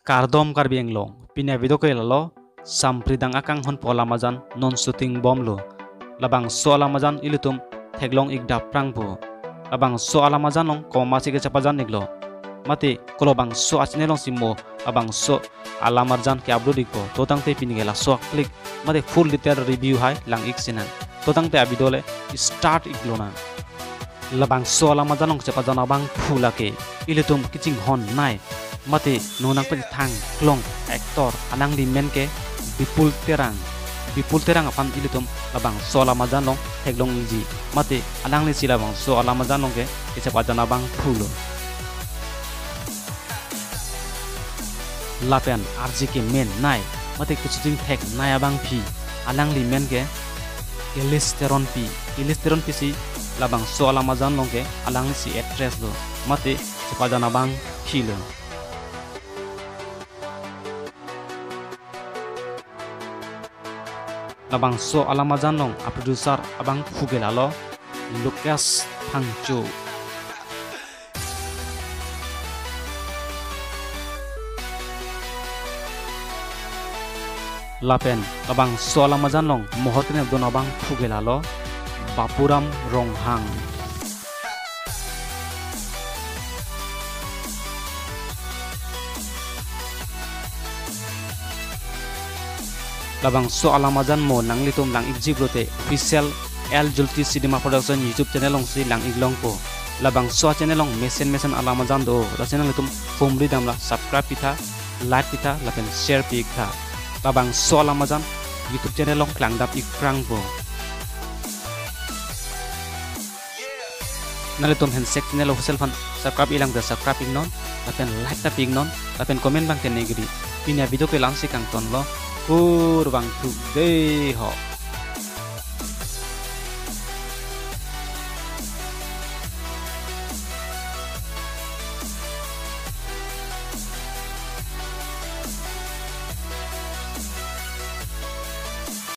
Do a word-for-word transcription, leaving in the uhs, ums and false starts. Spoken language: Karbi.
Kardom Karbi Anglong, pini avideo ke lalo, Sampridang akanghon pu alam ajan non shooting bomlo. Labangso alam ajan ilitum theklong ik dap prangpo. Labangso alam ajan along komatsi kechepajan iklo. Mate kolobangso achannel alongsi mo labangso alam ajan ke-upload ikpo. To tangte pini ke laso aklik mate full detail review hai lang ik sinang. To tangte avideo le start iklonang. Labangso alam ajan along chepajan abangphu lake ilitum kachinghon nei mate non nangpachethang klong actor, alangli men ke Bipul Terang. Bipul Terang aphan ilitum labangso alam ajan along theklong ikji mate alanglisi labangso alam ajan along ke kechepajan abangphulo. Lapen arje kemen nei mate kachingthek nei abangpi, alangli men ke Elis Teronpi. Elis Teronpi si labangso alam ajan along ke alanglisi actress lo mate chepajan abangpilo. Labangso alam ajan along a-producer abangphu ke lalo Lucas Phangcho. Lapen labangso alam ajan along mohor kenep dun abangphu ke lalo Bapuram Ronghang. Labangso alam ajan mo nanglitum lang ikji pulote official L Julti Cinema Production YouTube channel alongsi lang iklongpo. Labangso channel along mesen mesen alam ajan do, laso channel itum pumri damra subscribe pitha, like pitha lapen share pi iktha. Labangso alam ajan YouTube channel along klangdap ik prangpo. Nanglitum Handshake Channel Official aphan subscribe ilang te subscribe iknon, lapen like ta pi iknon, lapen comment abang kenegri. Pini avideo ke la-ansi kangtonlo, kurvangthu dei ho.